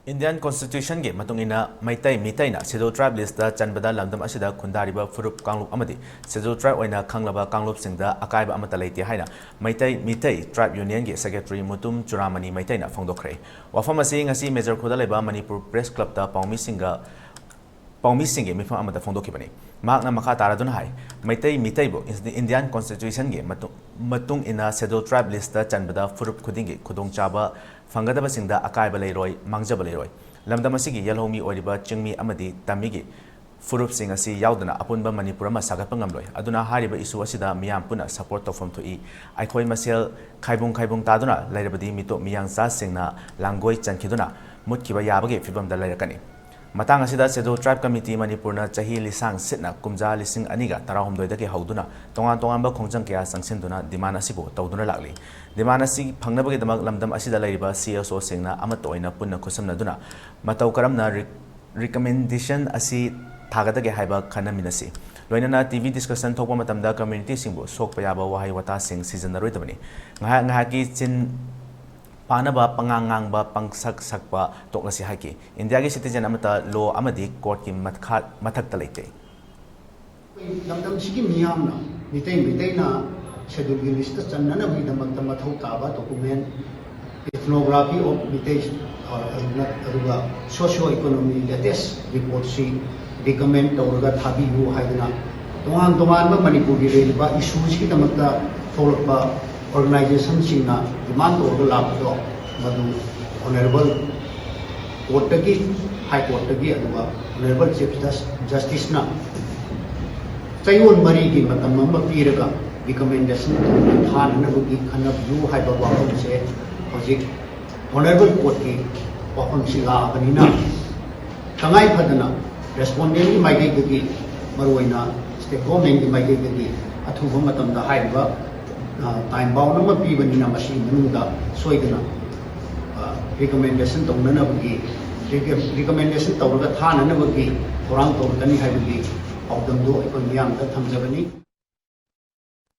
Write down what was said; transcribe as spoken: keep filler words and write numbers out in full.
Indian Constitutionꯒꯤ ꯃꯇꯨꯡ ꯏꯟꯅ Meitei ꯃꯤꯇꯩꯅ Scheduled Tribe listꯇ ꯆꯟꯕꯗ ꯂꯝꯗꯝ ꯑꯁꯤꯗ ꯈꯨꯟꯗꯥꯔꯤꯕ ꯐꯨꯔꯨꯞ ꯀꯥꯡꯂꯨꯞ ꯑꯃꯗꯤ Scheduled Tribe ꯑꯣꯏꯅ ꯈꯪꯂꯕ ꯀꯥꯡꯂꯨꯞꯁꯤꯡꯗ ꯑꯀꯥꯏꯕ ꯑꯃꯠꯇ ꯂꯩꯇꯦ ꯍꯥꯏꯅ ꯃꯩꯇꯩ ꯃꯤꯇꯩ Tribe Unionꯒꯤ Secretary ꯃꯨꯇꯨꯝ ꯆꯨꯔꯥꯃꯅꯤ ꯃꯩꯇꯩꯅ ꯐꯣꯡꯗꯣꯛꯈ꯭ꯔꯦ꯫ ꯋꯥꯐꯝ ꯑꯁꯤ ꯉꯁꯤ ꯃꯦꯖꯔ ꯈꯨꯜꯗ ꯂꯩꯕ ꯃꯅꯤꯄꯨꯔ Press Clubꯇ ꯄꯥꯎꯃꯤꯁꯤꯡꯒ ꯄꯥꯎꯃꯤꯁꯤꯡꯒꯤ ꯃꯤꯐꯝ ꯑꯃꯗ ꯐꯣꯡꯗꯣꯛꯈꯤꯕꯅꯤ꯫ ꯃꯍꯥꯛꯅ ꯃꯈꯥ ꯇꯥꯔꯗꯨꯅ ꯍꯥꯏ, ꯃꯩꯇꯩ ꯃꯤꯇꯩꯕꯨ Indian Constitutionꯒꯤ ꯃꯇꯨꯡ, ꯃꯇꯨꯡ ꯏꯟꯅ Scheduled Tribe listꯇ ꯆꯟꯕꯗ ꯐꯨꯔꯨꯞ ꯈꯨꯗꯤꯡꯒꯤ ꯈꯨꯗꯣꯡꯆꯥꯕ ꯐꯪꯒꯗꯕꯁꯤꯡꯗ ꯑꯀꯥꯏꯕ ꯂꯩꯔꯣꯏ, ꯃꯥꯡꯖꯕ ꯂꯩꯔꯣꯏ꯫ ꯂꯝꯗꯝ ꯑꯁꯤꯒꯤ ꯌꯦꯜꯍꯧꯃꯤ ꯑꯣꯏꯔꯤꯕ ꯆꯤꯡꯃꯤ ꯑꯃꯗꯤ ꯇꯝꯃꯤꯒꯤ ꯐꯨꯔꯨꯞꯁꯤꯡ ꯑꯁꯤ ꯌꯥꯎꯗꯅ ꯑꯄꯨꯟꯕ ꯃꯅꯤꯄꯨꯔ ꯑꯃ ꯁꯥꯒꯠꯄ ꯉꯝꯂꯣꯏ꯫ ꯑꯗꯨꯅ ꯍꯥꯏꯔꯤꯕ issue ꯑꯁꯤꯗ ꯃꯤꯌꯥꯝ ꯄꯨꯟꯅ support ꯇꯧꯐꯝ ꯊꯣꯛꯏ꯫ ꯑꯩꯈꯣꯏ ꯃꯁꯦꯜ ꯈꯥꯏꯕꯨꯡ ꯈꯥꯏꯕꯨꯡ ꯇꯥꯗꯨꯅ ꯂꯩꯔꯕꯗꯤ ꯃꯤꯇꯣꯞ ꯃꯤꯌꯥꯡꯆꯥꯁꯤꯡꯅ ꯂꯥꯡꯒꯣꯏ ꯆꯟꯈꯤꯗꯨꯅ ꯃꯨꯠꯈꯤꯕ ꯌꯥꯕꯒꯤ ꯐꯤꯕꯝꯗ ꯂꯩꯔꯛꯀꯅꯤ꯫ ꯃꯇꯥꯡ ꯑꯁꯤꯗ Scheduled Tribe Committee ꯃꯅꯤꯄꯨꯔꯅ ꯆꯍꯤ ꯂꯤꯁꯥꯡ ꯁꯤꯠꯅ ꯀꯨꯝꯖꯥ ꯂꯤꯁꯤꯡ ꯑꯅꯤꯒ ꯇꯔꯥꯍꯨꯝꯗꯣꯏꯗꯒꯤ ꯍꯧꯗꯨꯅ ꯇꯣꯉꯥꯟ ꯇꯣꯉꯥꯟꯕ ꯈꯣꯡꯖꯪ ꯀꯌꯥ ꯆꯪꯁꯤꯟꯗꯨꯅ demand ꯑꯁꯤꯕꯨ ꯇꯧꯗꯨꯅ ꯂꯥꯛꯂꯤ꯫ Demand ꯑꯁꯤ ꯐꯪꯅꯕꯒꯤꯗꯃꯛ ꯂꯝꯗꯝ ꯑꯁꯤꯗ ꯂꯩꯔꯤꯕ CSOꯁꯤꯡꯅ ꯑꯃꯠꯇ ꯑꯣꯏꯅ ꯄꯨꯟꯅ ꯈꯨꯠꯁꯝꯅꯗꯨꯅ ꯃꯇꯧ ꯀꯔꯝꯅ ꯔꯤ-, recommendation ꯑꯁꯤ ꯊꯥꯒꯗꯒꯦ ꯍꯥꯏꯕ ꯈꯟꯅꯃꯤꯟꯅꯁꯤ꯫ ꯂꯣꯏꯅꯅ TV discussion ꯊꯣꯛꯄ ꯃꯇꯝꯗ communityꯁꯤꯡꯕꯨ ꯁꯣꯛꯄ ꯌꯥꯕ ꯋꯥꯍꯩ ꯋꯥꯇꯥꯁꯤꯡ ꯁꯤꯖꯤꯟꯅꯔꯣꯏꯗꯕꯅꯤ꯫ ꯉꯥꯏꯍꯥꯛ ꯉꯥꯏꯍꯥꯛꯀꯤ ꯆꯤꯟ ꯐꯥꯅꯕ ꯄꯉꯥꯡ ꯉꯥꯡꯕ, ꯄꯪꯁꯛ ꯁꯛꯄ ꯇꯣꯛꯂꯁꯤ ꯍꯥꯏꯈꯤ꯫ ꯏꯟꯗꯤꯌꯥꯒꯤ citizen ꯑꯃꯠꯇ law ꯑꯃꯗꯤ courtꯀꯤ ꯃꯈꯥ-, ꯃꯊꯛꯇ ꯂꯩꯇꯦ꯫ ꯑꯩꯈꯣꯏ ꯂꯝꯗꯝꯁꯤꯒꯤ ꯃꯤꯌꯥꯝꯅ ꯃꯤꯇꯩ ꯃꯩꯇꯩꯅ Scheduled listꯇ ꯆꯟꯅꯅꯕꯒꯤꯗꯃꯛꯇ ꯃꯊꯧ ꯇꯥꯕ document, ethnography of ꯃꯤꯇꯩ, ꯑ, ꯑꯗꯨꯒ socio economy latest reportꯁꯤ recommend ꯇꯧꯔꯒ ꯊꯥꯕꯤꯌꯨ ꯍꯥꯏꯗꯅ ꯇꯣꯉꯥꯟ ꯇꯣꯉꯥꯟꯕ ꯃꯅꯤꯄꯨꯔꯒꯤ ꯂꯩꯔꯤꯕ issueꯁꯤꯒꯤꯗꯃꯛꯇ ꯊꯣꯛꯂꯛꯄ organizationꯁꯤꯡꯅ demand ꯇꯧꯔꯒ ꯂꯥꯛꯄꯗꯣ ꯃꯗꯨ Honourable Courtꯇꯒꯤ, High Courtꯇꯒꯤ, ꯑꯗꯨꯒ Honourable Chief Jus-, Justiceꯅ ꯆꯌꯣꯜ ꯃꯔꯤꯒꯤ ꯃꯇꯝ ꯑꯃ ꯄꯤꯔꯒ recommendation ꯊꯥꯅꯅꯕꯒꯤ ꯈꯟꯅꯕꯤꯌꯨ ꯍꯥꯏꯕ ꯋꯥꯐꯝꯁꯦ ꯍꯧꯖꯤꯛ Honourable Courtꯀꯤ ꯋꯥꯐꯝꯁꯤ ꯂꯥꯛꯑꯕꯅꯤꯅ ꯇꯉꯥꯏ ꯐꯗꯅ respondentꯀꯤ ꯃꯥꯏꯀꯩꯗꯒꯤ, ꯃꯔꯨꯑꯣꯏꯅ state governmentꯀꯤ ꯃꯥꯏꯀꯩꯗꯒꯤ ꯑꯊꯨꯕ ꯃꯇꯝꯗ ꯍꯥꯏꯔꯤꯕ, ꯑ, time bound ꯑꯃ ꯄꯤꯕꯅꯤꯅ ꯃꯁꯤꯒꯤ ꯃꯅꯨꯡꯗ ꯁꯣꯏꯗꯅ, ꯑ, recommendation ꯇꯧꯅꯅꯕꯒꯤ, recommendation ꯇꯧꯔꯒ ꯊꯥꯅꯅꯕꯒꯤ ꯊꯧꯔꯥꯡ ꯇꯧꯔꯛꯀꯅꯤ ꯍꯥꯏꯕꯒꯤ ꯄꯥꯎꯗꯝꯗꯨ ꯑꯩꯈꯣꯏ ꯃꯤꯌꯥꯝꯗ ꯊꯝꯖꯕꯅꯤ꯫